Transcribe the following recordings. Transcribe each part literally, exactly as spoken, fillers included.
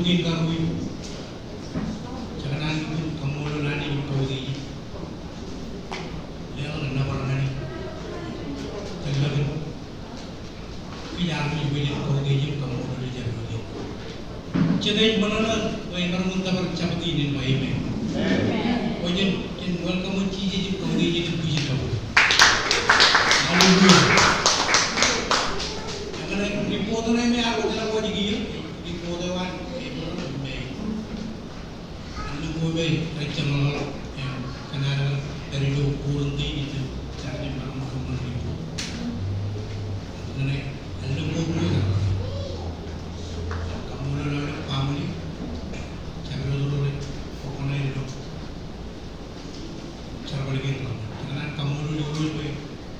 Karuo, jekōṇaan lukkuun kaṃṃoolol Anij im kautiej e. Leḷọk nōbar ñan e. Tōllọkin kōj armej bwe jen kautiej im kaṃṃoolol Jabdewōt in. Jete ej ṃōṇōṇō bwe emaroñ in tōpar Jabdewōt in ba amen. Bwe jen, jen welcome Jisōs im kautiej e im kōj in tōpar. Hallelujah. Eñṇe report ṇe me ear wōtlọk wōj kiiō, report eo an, ej ṃōṇōṇō me Allōñ ko me rej jeṃḷọk im kōṇaan pād ilo Korinto ej jar jemān ṃōṇōṇō eo. Ñan allōñ ko ruo ej jar. Kaṃṃoolol aolep baaṃle, jabdewōt ro rej bōk ṇa ilo jerbal kein raṇ. Kōṇaan kaṃṃoolol Irooj bwe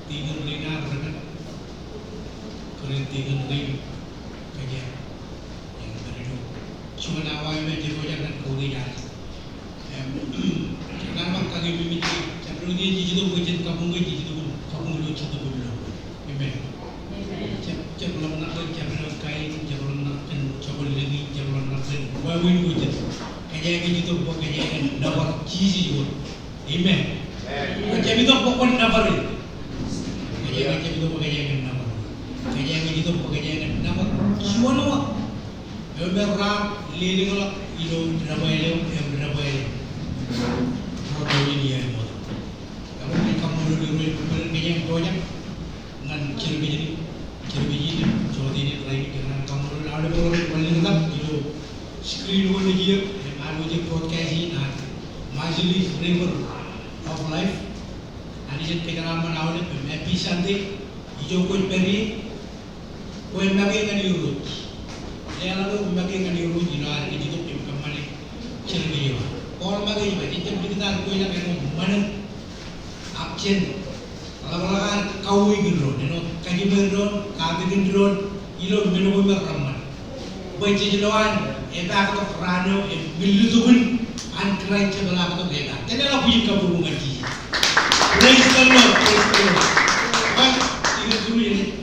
Deacon Rina Reben, kōrā Deacon Rina, kōjeañ. Im pād ilo juon awa eo me jej pojak ñan kautiej Anij. Im, kōṇaan ba kake mimit, jabdewōt in jej itok bwe jen kabuñ ke jej itok im kabuñ ilo jetōb ilo. Amen. Jab, jab ḷōmṇak kōn jabdewōt kain, jab ḷōmṇak kōn jokwe lōñ in, jab ḷōmṇak kōn wāween ko jet. Kōjeañ kōj itok bwe kōjeañ kōn nōbar Jisōs wōt. Amen. Amen. Kōjeañ itok bwe kwōn nōbar e. Kōjeañ, kōjeañ itok bwe kōjeañ kōn nōbar. Kōjeañ itok bwe kōjeañ kōn nōbar. Juon wōt. Eo me raar lelōñḷọk ilo debwāāl eo im debwāāl eo. Ro doon in iien ṃokta. Eo me kaṃṃoolol Irooj bwe kōjeañ pojak ñan jerbal in, jerbal in, jota in rainin. Kōṇaan kaṃṃoolol aolep ro rej wanlōñtak ilo screen eo nejū im alwōj broadcast in an Marshallese River of Life. Anij en kōjeraaṃṃan aolep im happy Sunday. Ijo kwōj pād ie, kwōj make ñan Irooj. Leḷọk eok make ñan Irooj ilo ad kōj itok im kōṃṃane jerbal eo. Paul make ej ba, jen jab likūt ad kweilọk āinwōt ṃanit. Ak jen ḷapḷọk ad kauwe kōn doon, āinwōt kajiṃwe doon, katakin doon, ilo men ko me reṃṃan. Bwe jej lo an epaaktok raan eo im millitukun an Kraist ej epaaktok epaak. Jen leḷọk bwijin kabbokbok ñan Jisōs. Praise the Lord, praise the Lord. Well, ij kōṃṃan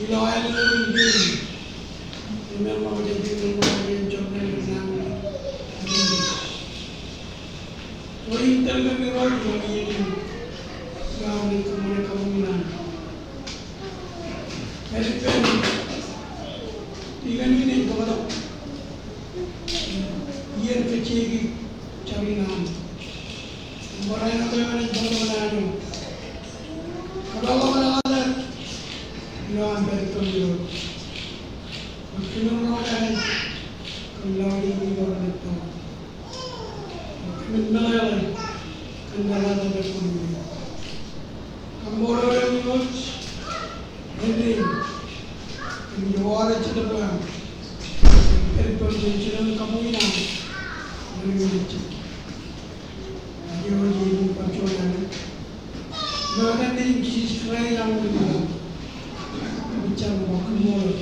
Ilo aelōñ in Irooj, im eṃṃan jān iien eo ej jorrāān naan in Irooj. Ilo iien in Irooj, ilo iien in, ilo aelōñ in Irooj, kabuñ naan. Ej ippān iien in ej bōktok iien kajjien jar in an. Im barāinwōt eṇ ej bōktok naan eo. Kōpeḷḷọk eṇ ilo an pād ippān Irooj. Bwe kōmin roñjake kōn laḷ in Irooj ilo an pād ippān Irooj. Kōmin meḷeḷe kōn laḷ in Irooj. Kaṃṃoolol eok Irooj, āindein kōn ijo ad jetōb eo aṃ. Kōn ippān ijin in kabuñ naan, āindein ijin in kabuñ naan. Ilo etan in Jisōs Kraist am, ij jar im kaṃṃoolol.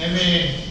Amen. Amen.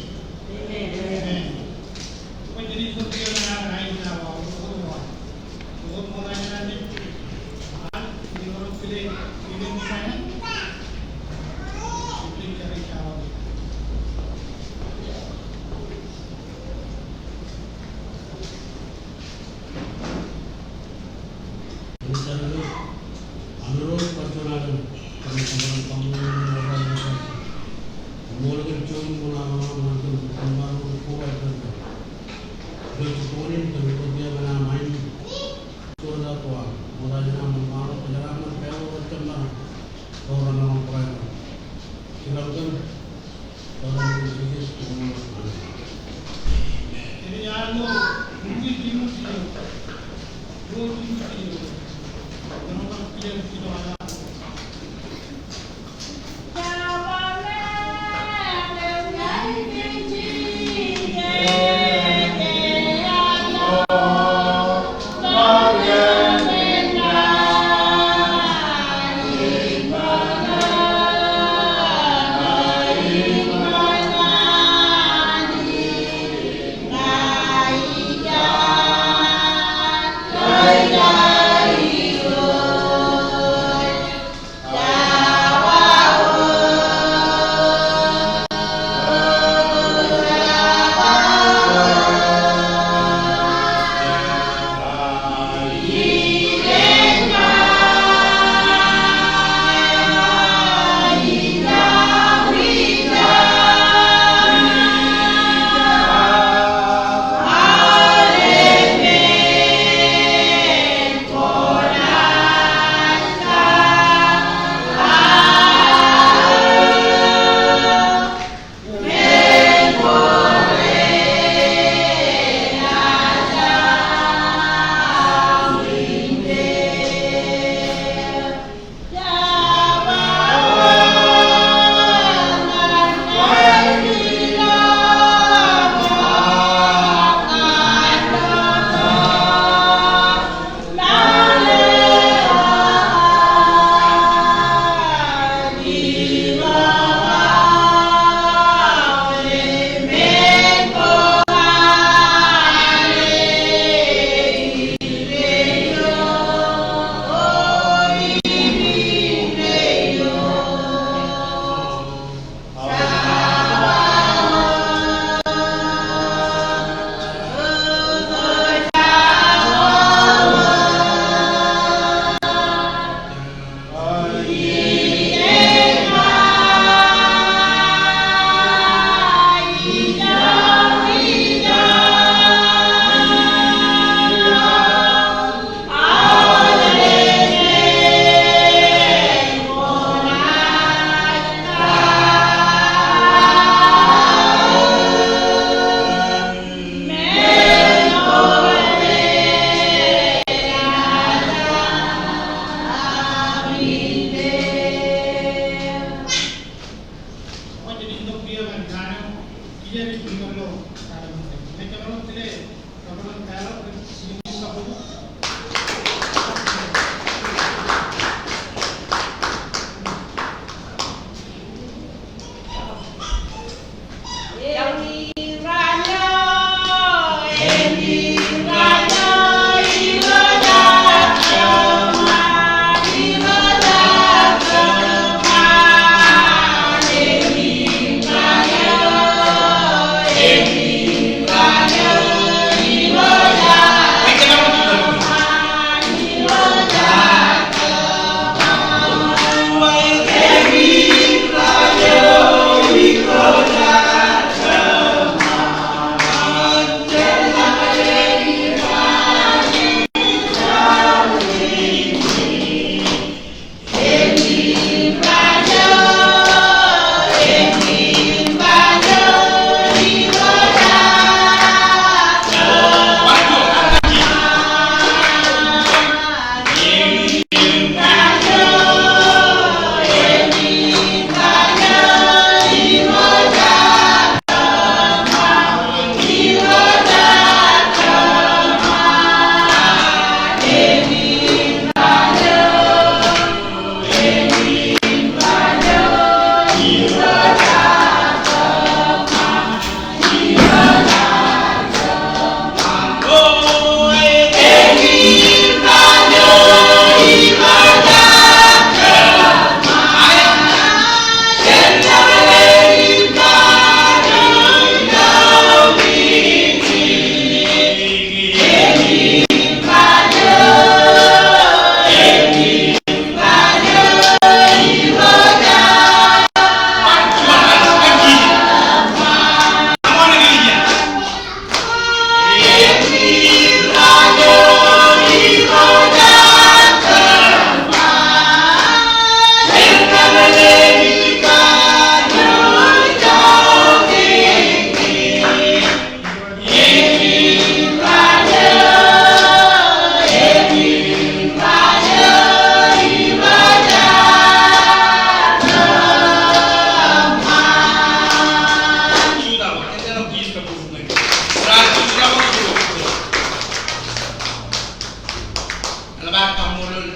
Bar kaṃṃoolol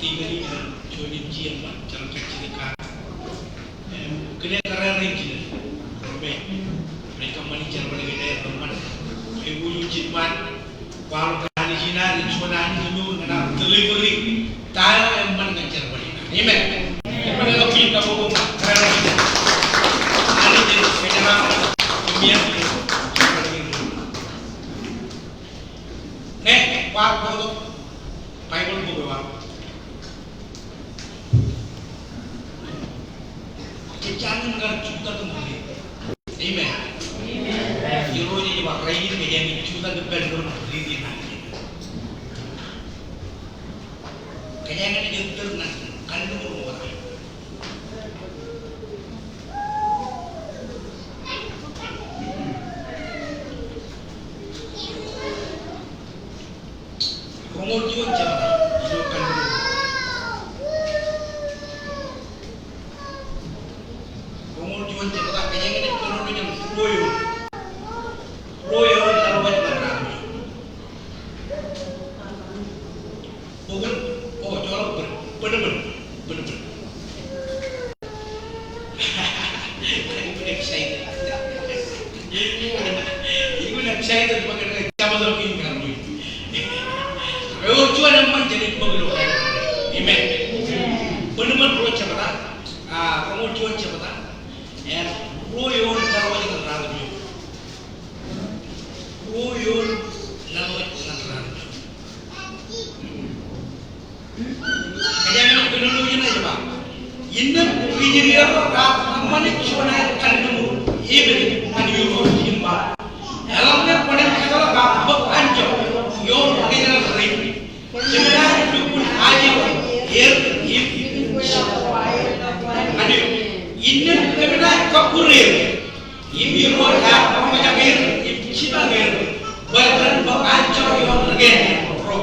tikōn in, juon in jien ṃōk, jeḷā kajjitōk kake. Im, kile kōrā rein jinen. Ro me, rej kōṃṃani jerbal in eṃṃan. Ej wūjin ṃaan. Kwaḷọk kōn Anij in ad, ej juon Anij eo eṃṃan ñan delivery. Ta eo eṃṃan ñan jerbal in ad. Amen. Amen. Ilo kile kabbokbok, kōrā rein jinen. Anij ej kōjeraaṃṃan. Amen. Ñe kwaar bōktok Baibōḷ bok eo aṃ, jej jañin kar jutak im bōd. Amen. Irooj ej ba, rainin kōjeañ in jutak im pād ilo bōd in Anij. Kōjeañ in ej ettōr ñan kalliṃur ṃokta. Roñoul juon jebta, ilo kalliṃur. Roñoul juon jebta, kōjeañ in kōnono jān ruo eoon. Ruo eoon, ḷọk wōt ñan ruo eoon. Bōkun, o, joḷọk bōd, bōd, bōd, bōd, bōd. Ij excited. Ij excited bwe kōn ke jabdewōt in kar ṃool. Ewōr juon eṃṃan jenaaj bōk ilo. Amen. Bōd, bōd, ruo jebta, a, roñoul juon jebta, im ruo eoon, ḷọk wōt ñan ruo eoon. Ruo eoon, ḷọk wōt ñan ruo eoon. Kōjeañ in kōnono jān ej ba, innām ri Israel ro raar kōṃṃani juon aer kalliṃur Ebed ñan Irooj im ba, eḷaññe kwōnaaj kōtḷọk aṃ bōk anjọ ioon ri Israel rein, kōm naaj lukkuun ajeḷ er im, innām kōm naaj kọkkure er. Im Irooj ear roñjake er im jipañ er bwe ren bōk anjọ ioon rikāāl ro.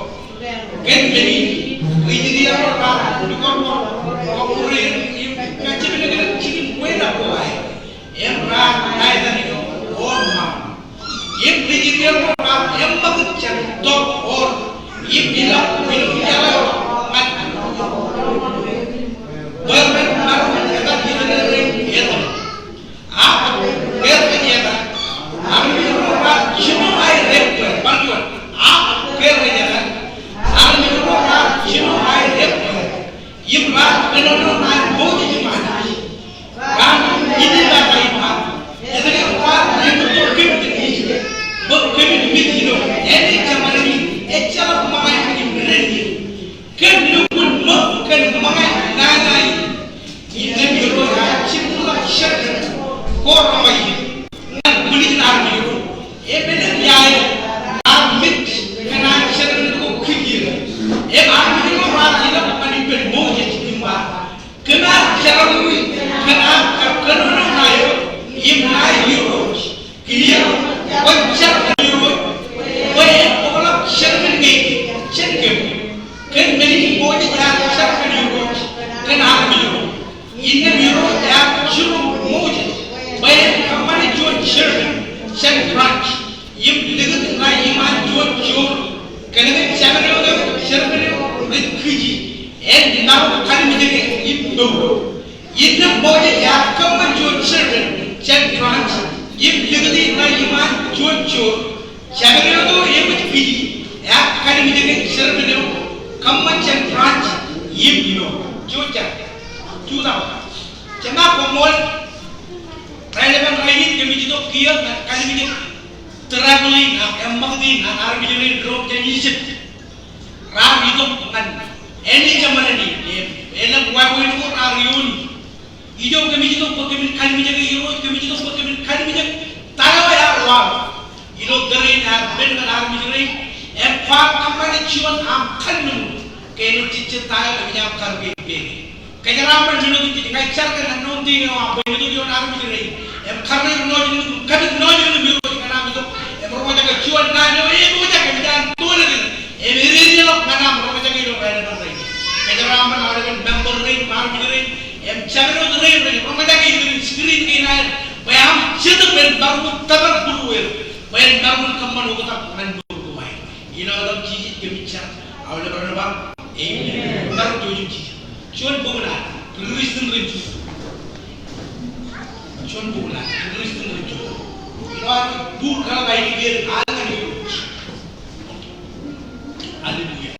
Kōn men in, ri Israel ro raar lukkuun kọkkure er im kajjitōk jikin wāween ko aer. Im raar taitan ioon ṃaan. Im ri Israel ro raar eṃṃakūt jān tọk eo im ilọk ilo jeḷā eo ñan bwe ren maroñ etal Israel rein etal. Ak kōn ke etal armej ro raar jino aer ebbwe, bar juon. Ak kōn ke etal armej ro raar jino aer ebbwe im raar kōnono ñan Moses im Anij. Raar ij ej ba, ij ba, etke kwaar eṃṃan tok kōm jān Ijip bwe kōmin mej ilo āne jeṃaane in? Ejjeḷọk ṃōñā in im dān in. Kōm lukkuun ṃōk kōn ṃōñā in nana in. Innām Irooj ear jilkinḷọk serpent ko roñjake ñan bwidej in armej ro. Im elōñ iaer raar mej kōn an serpent ko kij er. Im armej ro raar ilọk ñan ippān Moses im ba, kōm ar jerọwiwi kōn aṃ kar kōnono ṇae eo im ṇae Irooj. Kiiō, kwōn jar ñan Irooj bwe en bōkḷọk serpent kein jān kōm. Kōn men in Moses ear jar ñan Irooj kōn armej ro. Innām Irooj ear jiroñ Moses bwe en kōṃṃane juon serpent jān bronze im likūt ṇae iṃaan juon joor. Kōnke jabdewōt eo, serpent eo rej kiji, en maroñ kalimjeke im mour. Innām Moses ear kōṃṃan juon serpent jān bronze im likūti ṇae iṃaan juon joor. Jabdewōt eo eṃōj kiji ear kalimjeke serpent eo kōṃṃan jān bronze im ilo. Juon jar. Jutak. Jema koṃṃool. Raelepen rainin kōmij itok kiiō ñan kalimjek, traveling, ak eṃṃakūt in an armej rein doon jān Ijip. Raar itok ñan āne jeṃaane in, im elōñ wāween ko raar iiooni. Ijo kōmij itok bwe kōmin kalimjeke Irooj, kōmij itok bwe kōmin kalimjek ta eo ear waḷọk ilo tōre in ear pād ñan armej rein, im kwaar kōṃṃane juon aṃ kalliṃur, ke enaaj jejjet ta eo enaaj kar ke ippān. Kōjeraaṃṃan men otemjej, ña ij jar kōn anointing eo aṃ bwe en itok ioon armej rein im kar ṇe ṇooj in, im kar ṇe ṇooj in Irooj ñan aṃ itok im roñjake juon naan eo epooj aō kōm jab tōl kōn, im ededeḷọk ñan aṃ roñjake ilo raelepen rainin. Kōjeraaṃṃan aolepen member rein im armej rein im jabdewōt rein rej roñjake ilo screen kein aer bwe aṃ Jetōb en maroñ in tōpar būrueir bwe en maroñ in kōṃṃan oktak ñan mour ko aer. Ilo etaṃ Jisōs kōmij jar. Aolep ren ba Amen. Bar juon, juon bok in ad, ri-Kristian rej juon. Juon bok in ad, ri-Kristian rej juon. Ilo ad bōk kaḷap ainikied, ad ñan Irooj. Hallelujah.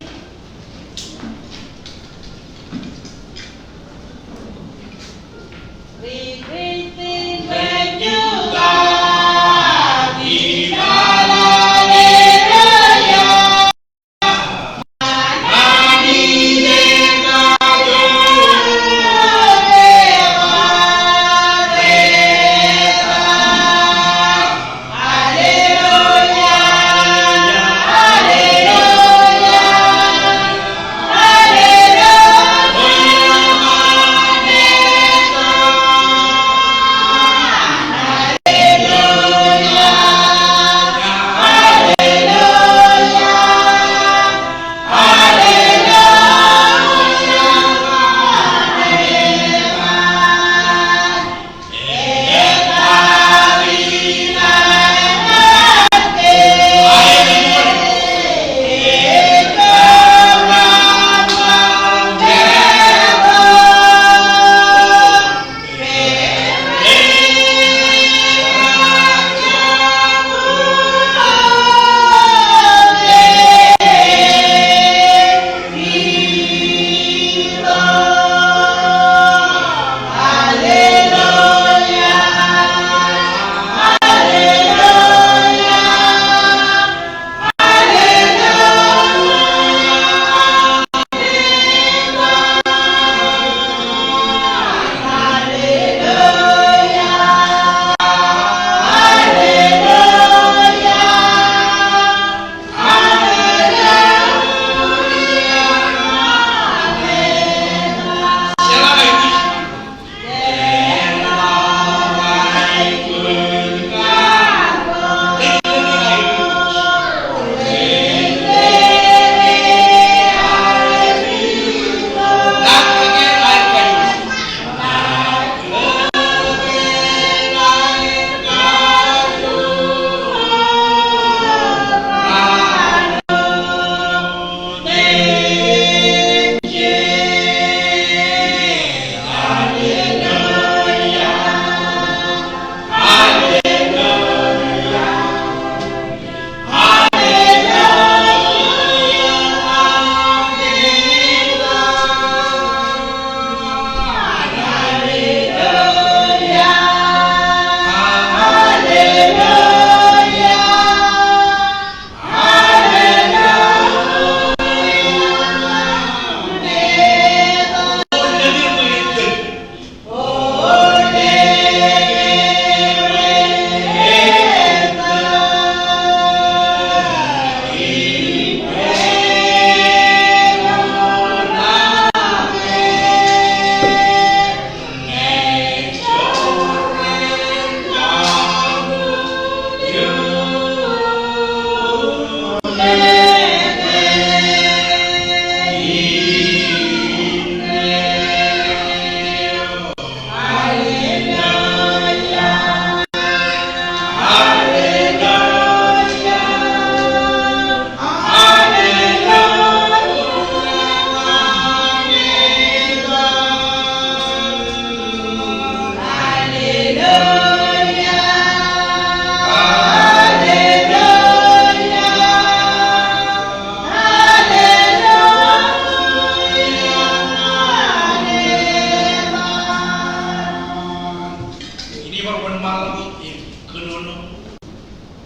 Ij bar wōnṃaanḷọk im kōnono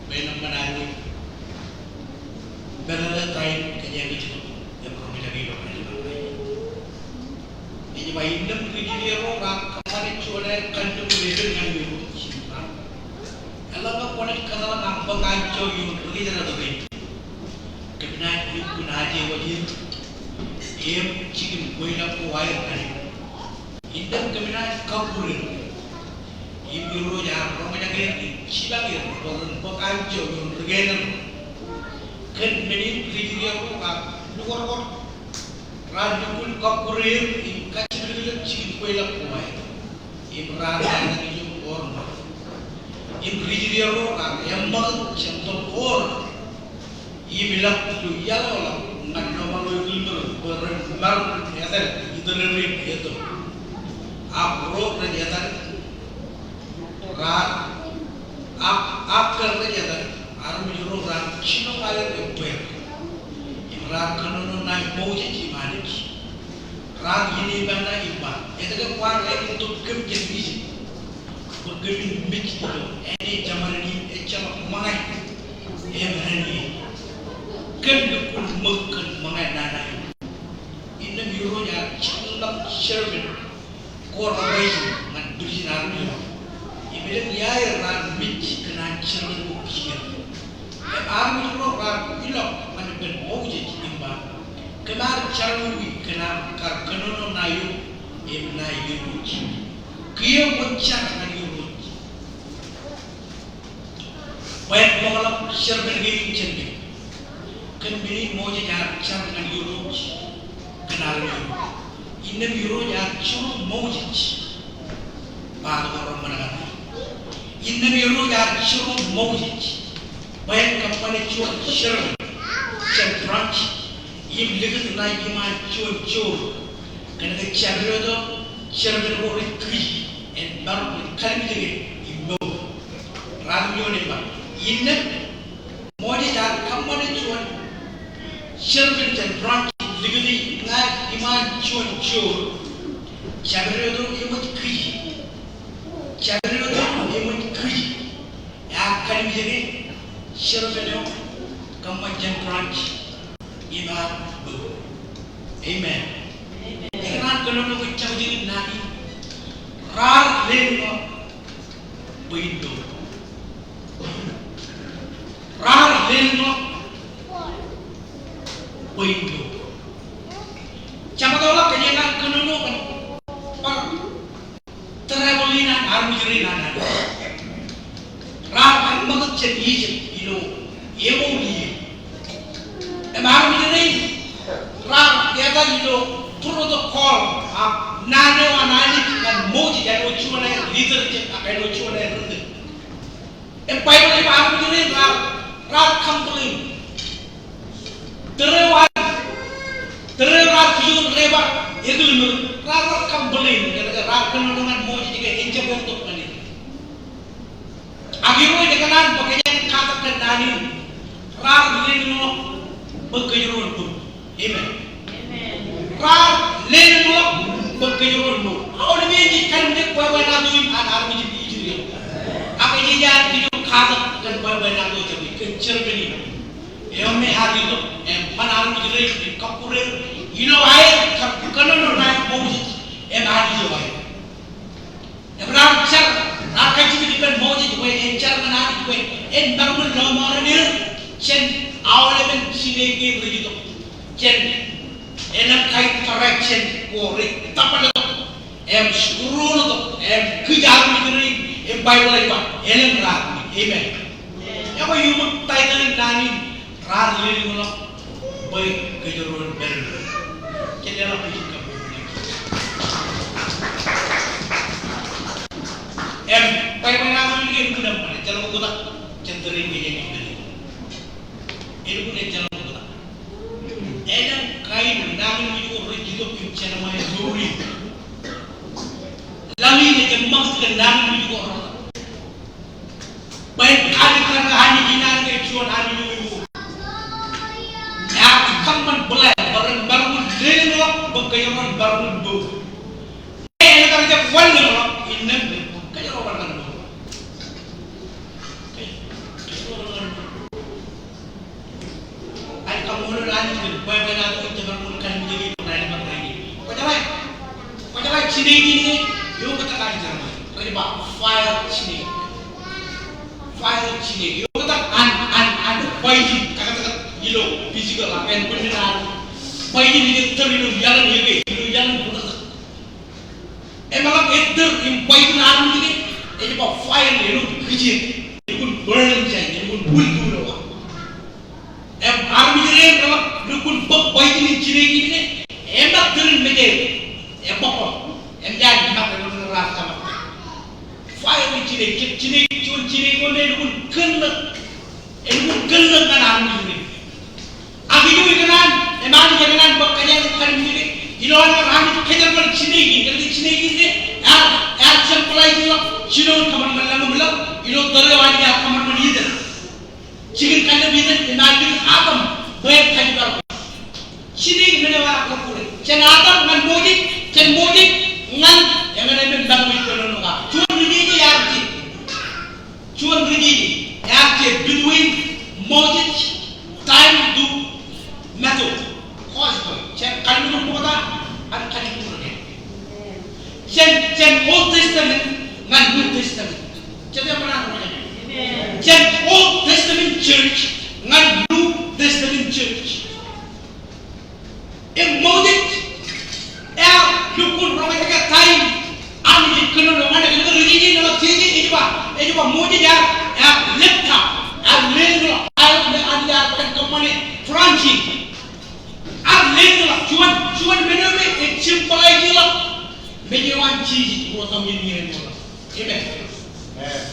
bwe āinwōt men in, men in ta in kōjeañ ej itok im roñjake ilo ṃōṇōṇō in. Ej ba innām ri-Israel ro raar kōṃṃane juon aer kanniōk ro rej itok ñan Irooj im ba, eḷaññe kwōnaaj kōtḷọk aṃ bōk anjọ ioon ri-kōjatdikdik, kōm naaj lukkuun aje wōj er im jikin kweilọk ko aer ñan eok. Innām kōm naaj kọkkure er. Im Irooj ear roñjake er im jipañ er bwe ren bōk anjọ ioon ri-kōjatdikdik. Kōn men in ri-Israel ro raar lukwarkwar. Raar lukkuun kọkkure er im kajjilōklōk jikin kweilọk ko aer. Im raar eñin ilo ormar. Im ri-Israel ro raar eṃṃakūt jān tōl ko ṇe. Im ilọk ilo iaḷ eo ḷọk ñan lọmọọr eo ekilmūrōk bwe ren etal, itōrerein etal. Ak ro rej etal, raar, ak, ak kar rej etal, armej ro raar jino aer ebbeer. Im raar kōnono ṇae Moses im Anij. Raar inepata im ba, etke kwaar āinwōt kōm jān Ijipt? Bwe kōmin mej ilo āne jemān in ejjeḷọk ṃōñā im āne. Kōm lukkuun ṃōk kōn ṃōñā nana in. Innām Irooj ear jeḷā servant ko rej bar ñan prison armej ro. Im elōñ iaer raar mej kōn an servant ko kiiō. Im armej ro raar ilọk ñan ippān Moses im ba, kōm ar jerọwiwi kōn aṃ kar kōnono ṇae eok im ṇae Irooj. Kiiō kwōn jar ñan Irooj bwe en bōkḷọk servant kein jān kōm. Kōn men in Moses ear jar ñan Irooj kōn armej ro. Innām Irooj ear jiroñ Moses. Ba tok ro ṃōṇōṇō. Innām Irooj ear jiroñ Moses bwe en kōṃṃane juon servant jān bronze im likūt ṇae iṃaan juon joor. Kōnke jabdewōt eo, servant ko rej kij, en bar, en kalimjeke im mour. Ratimjuon eoon ba, innām Moses ear kōṃṃane juon servant jān bronze im likūt ṇae iṃaan juon joor. Jabdewōt eo eṃōj kij. Jabdewōt eo eṃōj kij. Ear kalimjeke servant eo kōṃṃan jān bronze im ear bōk. Amen. Amen. Ikōṇaan kōnono kōn jabdewōt naan in. Raar lelōñḷọk bwe in lo. Raar lelōñḷọk bwe in lo. Jabdewōt ḷọk kōn ikōṇaan kōnono kōn bar tōre bōlen an armej rein an Anij. Raar ṃakūt jān Ijipt ilo eoon iiō. Im armej rein raar etal ilo protocol ak naan eo an Anij ñan Moses āinwōt juon aer leader ak āinwōt juon aer ri-tōl. Im Baibōḷ ej ba armej rein raar, raar complain. Tōre eo an, tōre eo raar kijoor rej ba ekilmōr, raar, raar complain, kōnke raar kōnono ñan Moses ke en jab tok ñan er. Ak Irooj ej kōṇaan bwe kōjeañ katak kōn naan in, raar lelōñḷọk bwe kōjro en mour. Amen. Raar lelōñḷọk bwe kōjro en mour. Aolep eo ej kalimjek bwebwenato in an armej in Israel. Ak ej, ej an kijoor katak kōn bwebwenato jabdewōt kōn servant in. Eo me ear itok im ban armej rein im kọkkure er ilo aer kar kōnono ṇae Moses im Anij eo aer. Im raar jar, raar kajjitōk ippān Moses bwe en jar ñan Anij bwe en maroñ in lọmọọren er jān aolepen jineke rej itok. Jān elōñ kain direction ko rej tōpar tok im sukūr tok im kij armej rein im Baibōḷ ej ba elōñ raar. Amen. Ekwe iuṃwin title in naan in, raar lelōñḷọk bwe kōjro en pād. Jen leḷọk kajjitōk. Im Baibōḷ ej ba, ejjeḷọk oktak jān tōre in kōjeañ in pād. Elukkuun ejjeḷọk oktak. Elōñ kain nañinmej ko rej itok im jeṃḷọkin mour in. Lañ in ej ṃakūt kōn nañinmej ko rej Bwe en kaalikkar ñan Anij in an ke juon Anij eo ej mour. Ear kōṃṃan plan bwe ren maroñ in lelōñḷọk bwe kōjro en maroñ in mour. Im ekar jab wanlōñḷọk innām kōjro bar kar mour. Kōjro bar kar mour. Ij kaṃṃoolol Anij kōn bwebwenato in jemaroñ in kalimjeke ilo ṇa bar ṇa in. Kwōjeḷā, kwōjeḷā jineke in ke, eoktak an Jeremiah. Rej ba fire jineke. Fire jineke. Eoktak an, an, an baitin, kōktak ilo physical, ak ānbwinnin an baitin ej ettōr ilo iaḷ in eke, ilo iaḷ in bōtōktōk. Im eḷap ettōr im baitin armej ṇe, ej ba fire, elukkuun kijeek, elukkuun burn jān, elukkuun wūltūlwa. Im armej ṇe eḷap lukkuun bōk baitin in jineke ṇe, eṃṃan tōre in mejād, ebōkbōk, im jaar ṃōk, elukkuun raar tōmak. Fire in jineke, jineke, juon jineke ko me elukkuun kōn ṇe, elukkuun kōn ṇe ñan armej ṇe. Ak ijo ikōṇaan, im Anij ekōṇaan bwe kōjeañ kalimjeke, ilo an kar Jinoin kōṃanṃan lañ im lañ, ilo tōre eo Anij ear kōṃanṃan Iden. Jikin kallib Iden im ear likūt Adam bwe en kajiparo. Jine men eo ear kōkkure. Jān Adam ñan Moses, jān Moses ñan, eñṇe men, Moses kōnono kake. Juon ri jeje ear je. Juon ri jeje ear je between Moses time to Matthew Gospel. Jān Kalliṃur Ṃokta ñan Kalliṃur Ṃokta. Jān, jān Old Testament ñan New Testament. Jet eo eṃṃan an ro. Jān Old Testament church ñan New Testament church. Im Moses ear lukkuun roñjake taim Anij ej kōnono ñan e, kōnke ri jeje in eḷak jeje, ej ba, ej ba Moses ear, ear left out, ear lelōñḷọk, ear, Anij ear kōṃṃane transient. Ear lelōñḷọk, juon, juon men eo me ej symbolize ḷọk mej eo an Jisōs ro tọmjej in. Amen. Amen.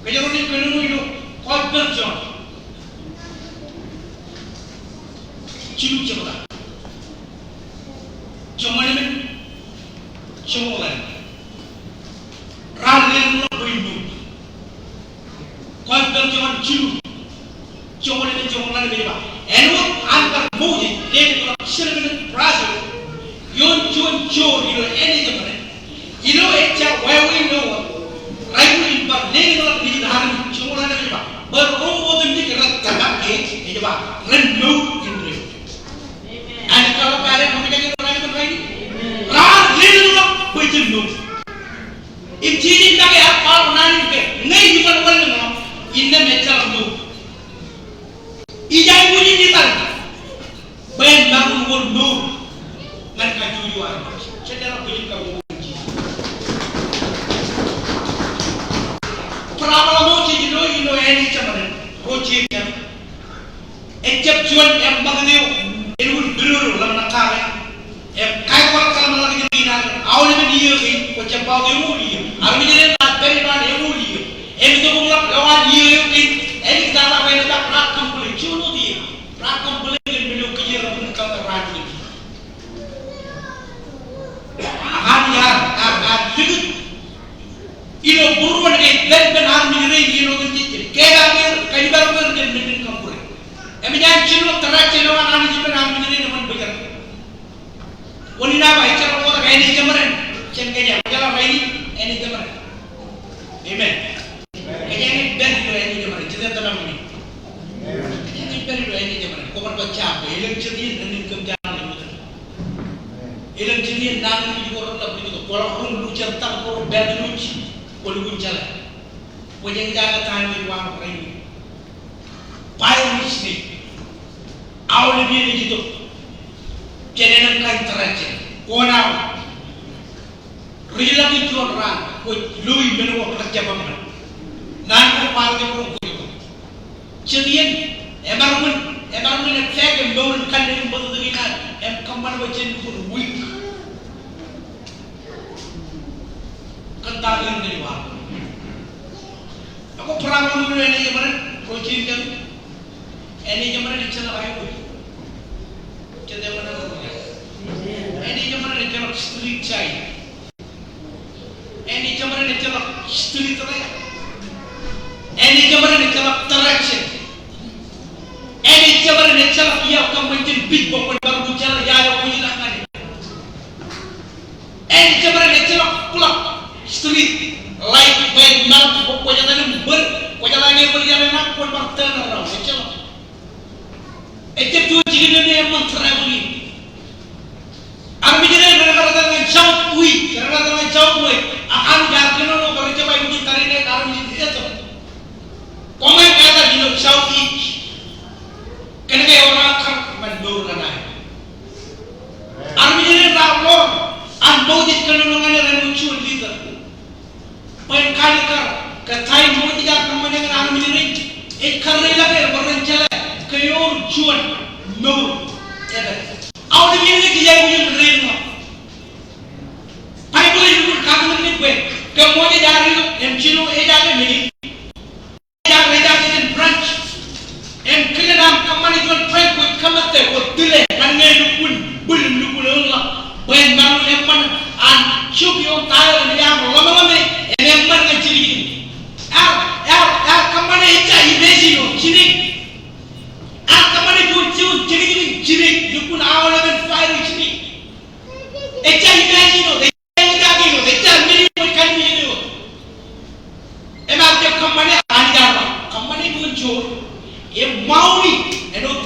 Kōjro naaj kōnono ilo Gospel John. Jilu jebta. Joñoul emān, joñoul ḷalem. Raar lelōñḷọk bwe in mour. Gospel John jilu. Joñoul emān, joñoul ḷalem ej ba, āinwōt an bar Moses lelōñḷọk jilkinḷọk brass eo ioon juon joor ilo āne jeṃaden, ilo ejja wāween eo wōt, raikuj in bar lelōñḷọk Nejin armej. Joñoul ḷalem ej ba, bwe ro otemjej rej tōmak ke, ej ba, ren mour indeeo. Āinwōt kōḷapḷọk eo rej kōṃṃane ilo rainin, raar lelōñḷọk bwe jen mour. Im Jisōs make ear kwaḷọk naan in ke ñe iban wanlōñḷọk, innām ejjeḷọk mour. Ij aikuj in itan bwe en maroñ wōr mour ñan kajjojo armej. Jen leḷọk bwijin kab mour in Jisōs. Problem eo jej lo ilo āne jeṃaden, ro jeṃaden, ejjab juon eṃṃakūt eo āinwōt pedodo ḷōmṇak kake. Im kaekwōḷọk kōḷmānḷọkjeṇ in an aolepen iiō kein, kwō jab ba wōt eñoul iiō. Armej ro raar pād ilo an eñoul iiō. Im itok im ḷak eo an iiō eo kein, āliktata bwe en etal raar complain. Juon wōt iiō raar complain kōn men eo kijerbal in kōṃṃan raan kein. Ak Anij ear, ear, ear likūt ilo būruon ke ippān armej rein ilo otemjej, ke ear, ear kajiparo er kōn men in kōṃṃure. Im ej an jino tōre jān eo an Anij ippān armej rein eṃṃan bōjrak. Wōn in aō ba ejjeḷọk wōt āne jeṃaden jān kōj, ejjeḷọk rainin āne jeṃaden. Amen. Kōjeañ ej pād ilo āne jeṃaden, jet eo tōmak men in. Kōjeañ ej pād ilo āne jeṃaden, kwō bar bajjek bwe elōñ jet iien ren in kōm jañin ilo jet. Elōñ jet iien nañinmej ko reḷap ilo jet, kwōḷak roñ lukkuun jet, tak ko rej pād ilo jet, kwō lukkuun jeḷā. Kwōjeañ jañin tōmak men in, rainin. By mistake, aolep iien ej itok jān āne kain tōre jān, kwō naan. Ri jeḷā ke juon raan kwōj loi men ko rej jab eṃṃan. Naan ko ṃaanḷọk ro kwōj. Jet iien emaroñ in, emaroñ in effect e mour in kanne im bōtōktōkin ad im kōṃṃan bwe jen lukkuun weak. Kōn ta eo ej ba. Ak problem eo ilo āne jeṃaden, ro jeṃaden, āne jeṃaden ejjeḷọk highway. Jet eo ṃōṇōṇō. Āne jeṃaden ejjeḷọk street sign. Āne jeṃaden ejjeḷọk street light. Āne jeṃaden ejjeḷọk direction. Āne jeṃaden ejjeḷọk ia kōṃṃan jān pij bwe kwōn bar lukkuun jeḷā ia eo kwōj ilọk ñan e. Āne jeṃaden ejjeḷọk, ejjeḷọk street light bwe en maroñ, kwō, kwō jeḷā im bōd, kwō jeḷā ñe bōd ia ṇe ṇa kwōn bar turn around, ejjeḷọk. Ejjab juon jikin eo me eṃṃan travel in. Armej ro ren etal ñan south, west, ren etal ñan south, west. Ak Anij ear kōnono bwe rej jab aikuj in tariṇae armej in etal. Kwōmaroñ etal ilo south, east. Kōnke ewōr aō kar ṃan mour ñan aer. Armej ro raar ḷoor an Moses kōnono ñan er āinwōt juon leader. Bwe en kaalikkar ke taim Moses ear kōṃṃane ñan armej rein, ej karreoḷọk er bwe ren jeḷā ke ewōr juon mour epād. Aolep iien ke jej aikuj in reiḷọk. Baibōḷ ej lukkuun katakin bwe ke Moses ear itok im jino ejjab men in. Ejjab, ejjab jān branch. Im kilen aṃ kōṃṃane juon branch kwōj kōṃṃan, kwōj tile ñan ñe lukkuun bwil im lukkuun eoonḷọk. Bwe en maroñ eṃṃan an jok ioon ta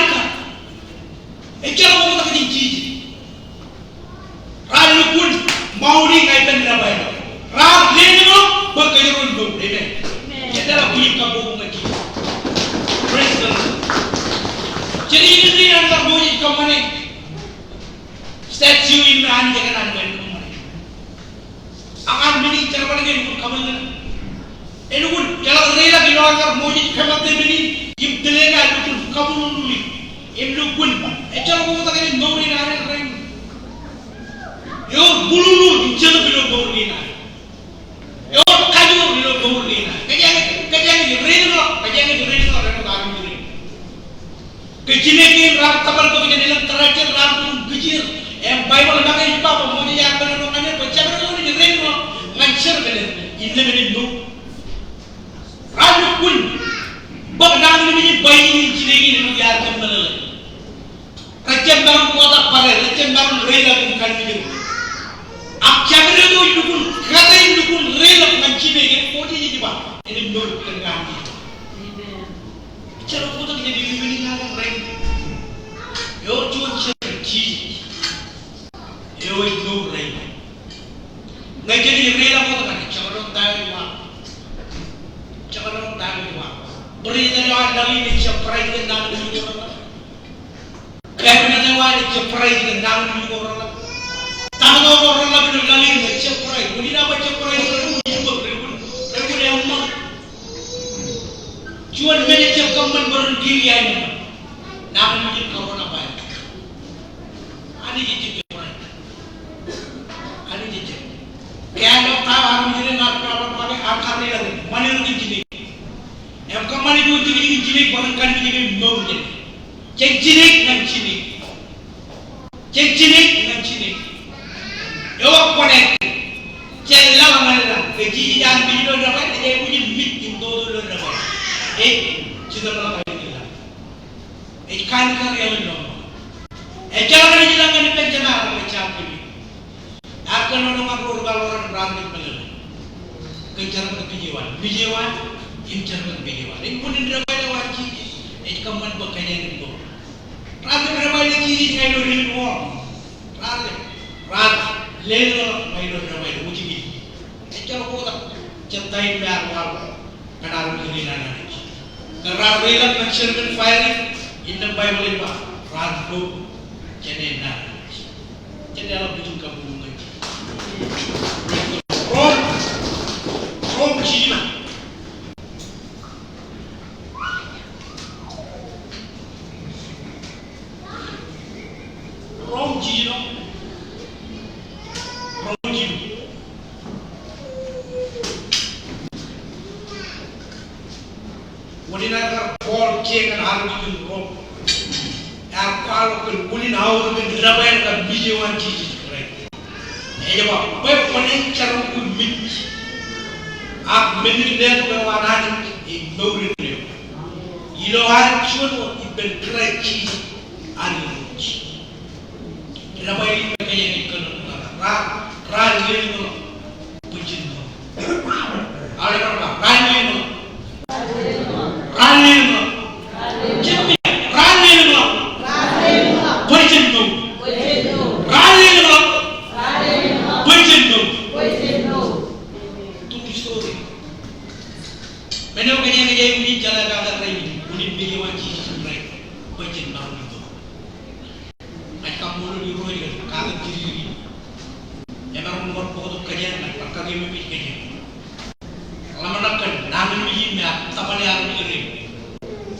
America. Ejjeḷọk oktak jān Jisōs. Raar lukkuun mourn in ña ippān debwāāl eo. Raar lelōñḷọk bwe kōjro en mour. Amen. Jen leḷọk bwijin kabbokbok ñan Jisōs. Praise the Lord. Jen iien in an kar Moses kōṃṃane statue in me Anij ekōṇaan bwe en kōṃṃane. Ak an men in jerbal ke elukkuun kaṃṃan. Elukkuun, jeḷak reilọk ilo an kar Moses kōṃṃane men in, im tōl e ke elukkuun kabululu. Im lukkuun, ejjeḷọk oktak jān mour in ad rainin. Ewōr bululu im jetōb ilo mour in ad. Ewōr kajoor ilo mour in ad. Kōjeañ, kōjeañ reilọk, kōjeañ reilọk, reilọk armej rein. Kōj jineik kein raar tōpar bōk jān elōñ tōrajjel raar bōk im kijeer. Im Baibōḷ ej make ej ba bwe Moses ear kōnono ñan er bwe jabdewōt eo ej reilọk ñan jerbal in, innām enaaj mour. Raar lukkuun bōk nañinmej in bwijin in jineik in im ear kōmeḷeḷe. Rej jab maroñ kotak barāinwōt, rej jab maroñ reilọk im kanmijak. Ak jabdewōt eo ej lukkuun, kate ej lukkuun reilọk ñan jineik in, Moses ej ba, enaaj mour kōn kanmijak. Amen. Ejjeḷọk oktak jān men in ad rainin. Ewōr juon Shepherd, Jisōs. Eo ej mour rainin. Ñe jenaaj reilọk oktak, jekdọọn ta eo ej waḷọk. Jekdọọn ta eo ej waḷọk. Bwidej eo an laḷ in ej jab bright kōn nañinmej ko reḷap. Cabinet eo an ej jab bright kōn nañinmej ko reḷap. Taktō ko reḷap ilo laḷ in ej jab bright. Wūnin aō ba jab bright, rej lukkuun, rej lukkuun, rej lukkuun eṃṃan. Juon men ej jab kōṃṃan bwe ren kiki aenōṃṃan. Nañinmej in kōrọọl aō ba. Anij ej jab bright. Anij ej jab. Ke eḷap ta eo armej rein raar kar reilọk, raar kar reilọk, ṃanit kōn jineik. Im kōṃṃane juon jekjek in jineik bwe ren kanmijak im mour jān e. Jān jineik ñan jineik. Jān jineik ñan jineik. Ewōr connect. Jān laḷ ñan laḷ. Ke Jisōs ear mej ilo debwāāl, ej aikuj in mej im toto ilo debwāāl. Ej jitōñḷọk aikuj in laḷ. Ej kain kar eḷap ilo ṃōk. Ejjeḷọk enaaj ilañ ñan ippān Jema, ak ejjañin. Ear kōnono ñan ro ri kaḷoran raar naaj meḷeḷe. Kōn jerbal kōj eo an, mej eo an, im jerbal kōj eo an. Ej unin debwāāl eo an Jisōs ej kōṃṃan bwe kōjeañ in mour. Raar lep debwāāl eo Jisōs ñan ilo ri eo an. Raar lep, raar lelōñḷọk ñan ilo debwāāl eo Jisōs. Ejjeḷọk oktak jān ta in me ear waḷọk kōn armej rein an Anij. Ke raar reilọk ñan serpent fire in, innām Baibōḷ ej ba raar lo jān e naan. Jen leḷọk bwijin kabbokbok ñan Jisōs. Rom, Rom jiljino. Rom jiljino. Rom jiljino. Unin aō kar Paul kiiō ñan armej in Rom. Ear kwaḷọk kōn unin aorōk in debwāāl kab mej eo an Jisōs Kraist. Ej ba, bwe kwōnaaj jeroñ kwe mej. Ak men in letok eo an Anij ej mour in eok. Ilo ad juon wōt ippān Kraist Jisōs Anij. Rej ba ilo kōjeañ in kōnono, raar, raar lelōñḷọk bwe jen mour. Aolep bar ba, raar lelōñḷọk. Raar lelōñḷọk. Jab, raar lelōñḷọk. Bwe jen mour. Raar lelōñḷọk. Bwe jen mour. True story. Men eo kōjeañ ej aikuj in jeḷā kake rainin, unin mej eo an Jisōs Kraist, bwe jen maroñ in mour. Ña ij kaṃṃoolol Irooj kōn kake jidik in. Emaroñ in bar bōktok kōjeañ, ña ij bar kakememej kōjeañ. Ḷōmṇak kōn nañinmej in me ear tōpare armej rein.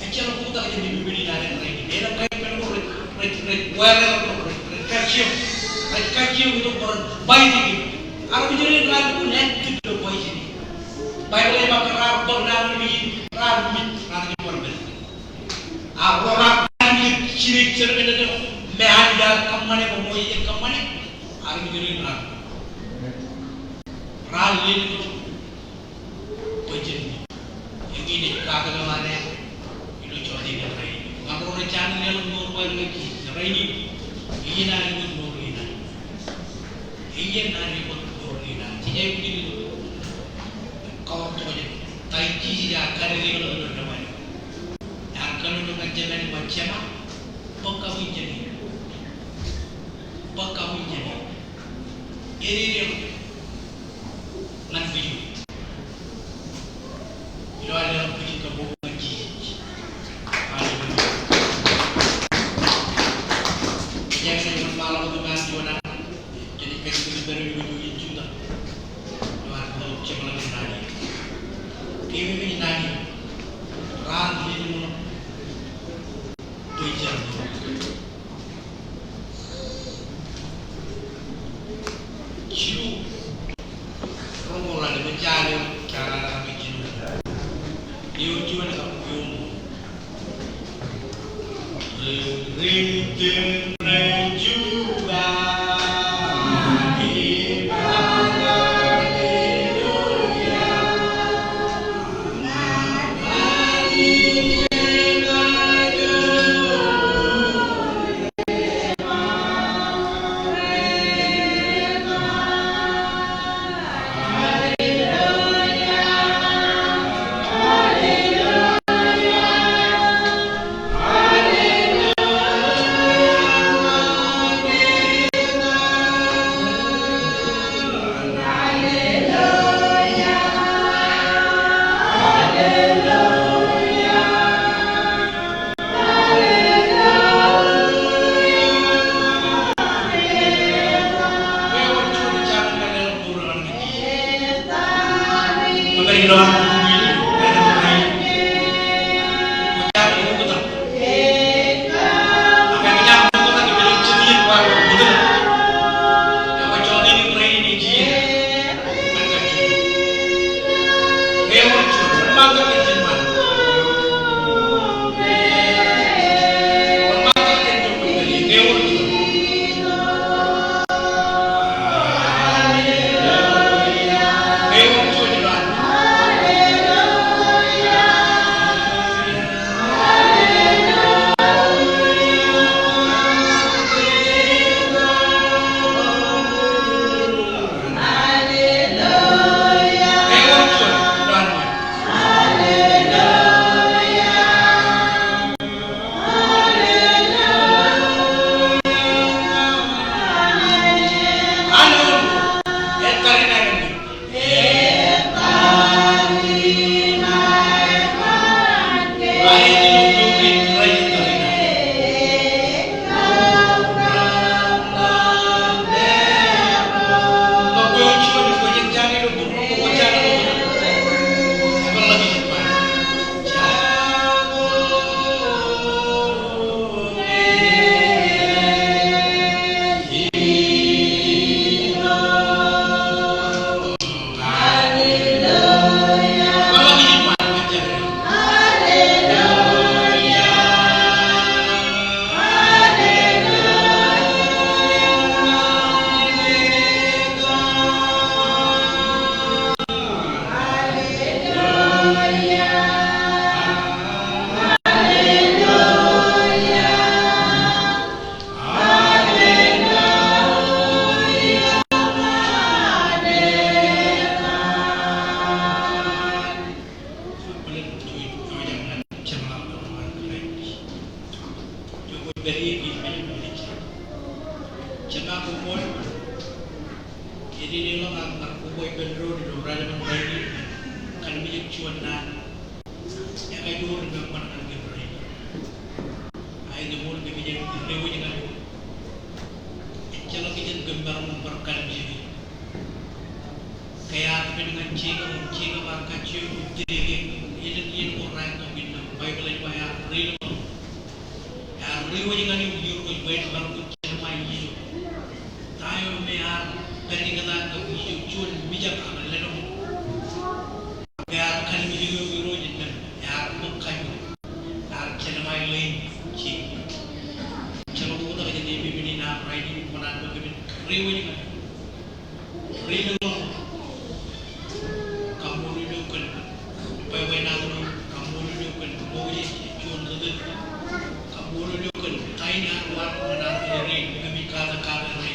Ejjeḷọk oktak jān men in ad rainin. Elōñ kain men ko rej, rej, rej wāween tok, rej, rej kajjioñ. Rej kajjioñ itok bwe ren bajjek in. Armej rein raar lukkuun active ilo bajjek in. Baibōḷ ej ba ke raar bōk nañinmej in, raar mej, raar bar mej. Ak ro raar kanmijak jidik serpent eo me Anij ear kōṃṃane bwe Moses ej kōṃṃane, armej rein raar, raar lelōñḷọk bwe jen mour. Eñin ej katakin ḷọk ilo jota in rainin. Ñan ro rej jañin leḷọk mour ko aer ñan Jisōs rainin, iien ad ej mour in ad. Iien an ej bōk bōro in an, jej aikuj in kōḷapḷọk tok jān ta eo Jisōs ear kar ilo ilo ilo ilo ilo. Ear kōnono ñan Jemān ej ba, Jema, bōk kabuñ jāne. Bōk kabuñ jāne. Ededeḷọk ñan bwijin. Ilo ad leḷọk bwijin kab bok ñan Jisōs. Hallelujah. Ej aikuj in ṃaanḷọk tok an juon an. Kōn ij kajjitōk bwe ren ilo juon in Juda. Ilo ad leḷọk jemḷọkin naan in. Kōmij naan in. Raan lelōñḷọk. Bwe ij jab Ju roñoul raar jale, jaar raar jale Ju. Eo juon kab eo. Ri, ri, ri, ri, Ju. Ededeḷọk aō kar koba ippān doon ilo raan in rainin, kōn mijak juon naan. Ekajoor im eṃṃan ñan kōn rainin. Ak ej ṃool kōmij aikuj in diwōj ñan eok. Ejjeḷọk kijen kōm maroñ in bar kallimjeke. Ke ear pen ñan Jekob, im Jekob ear kajjioñ im teke, elōñ iien ko raar tok innām. Baibōḷ ej ba ear ri lōñ. Ear diwōj ñan eok irooj bwe en maroñ in jelṃae ijo. Ta eo me ear pād ikōtaan tok ijo, juon mijak ak lōḷñọñ. Ak ear kallimjeke eok irooj innām ear ṃōk kajoor. Ear jelṃae ḷein Jekob. Ejjeḷọk oktak jān epepen in an rainin, kōṇaan bwe kōmij diwōj ñan eok. Ri lōñ. Kaṃṃoolol eok kōn bwebwenato ṇe. Kaṃṃoolol eok kōn Moses, juon ri tōl. Kaṃṃoolol eok kōn kain ad, waḷọk ñan ad ri, kōmij katak katak ri.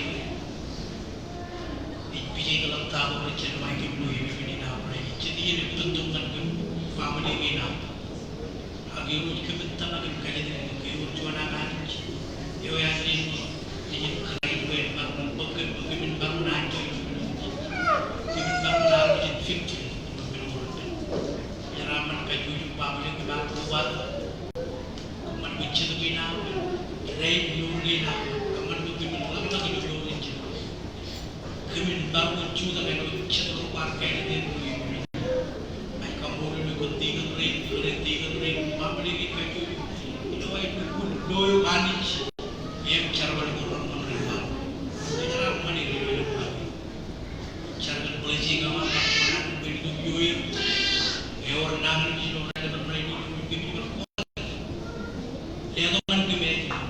Ej ḷōmṇak ilo jen wōj kōm ilo evening in aō rainin. Jet iien eṃṃan tok ñan kōm family kein aō. Ak Irooj kōmij tōmak im kajjitōk bwe ke wōr juon an Anij eo ear leḷọk ijin Kraist bwe en bar ñan bōk kōm, bwe kōmin bar ñan anjọ ilo. Kōmin bar ñan armej in victory ilo. Jeraaṃṃan kajjojo family kein aō. Kōṃṃan bwe jet kein aō, rein ilo kein aō, kōṃṃan bwe kōmin ḷōmṇak ilo ḷoor in Jisōs. Kōmin bar jutak āinwōt jet ro kwaar kāālōt er ilo evening. Ij kaṃṃoolol eok kōn tikōn rein, kōn tikōn rein, family kein kajjojo. Ilo aer lukkuun lo eok Anij im jerbal ko reṃṃan rein. Ij kōjeraaṃṃan er ilo eok. Jar kōn blessing eo aṃ, kōn an bwe en itok ioer. Ewōr nañinmej ilo raelep in rainin, kōmij bar letok ñan kōm.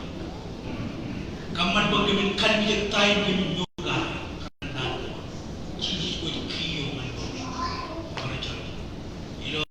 Kōṃṃan bwe kōmin kalimjek ta in kōmin mour kake. Kōn an Jisōs kwōj kiiō ñan kōm. Bar jar. Ilo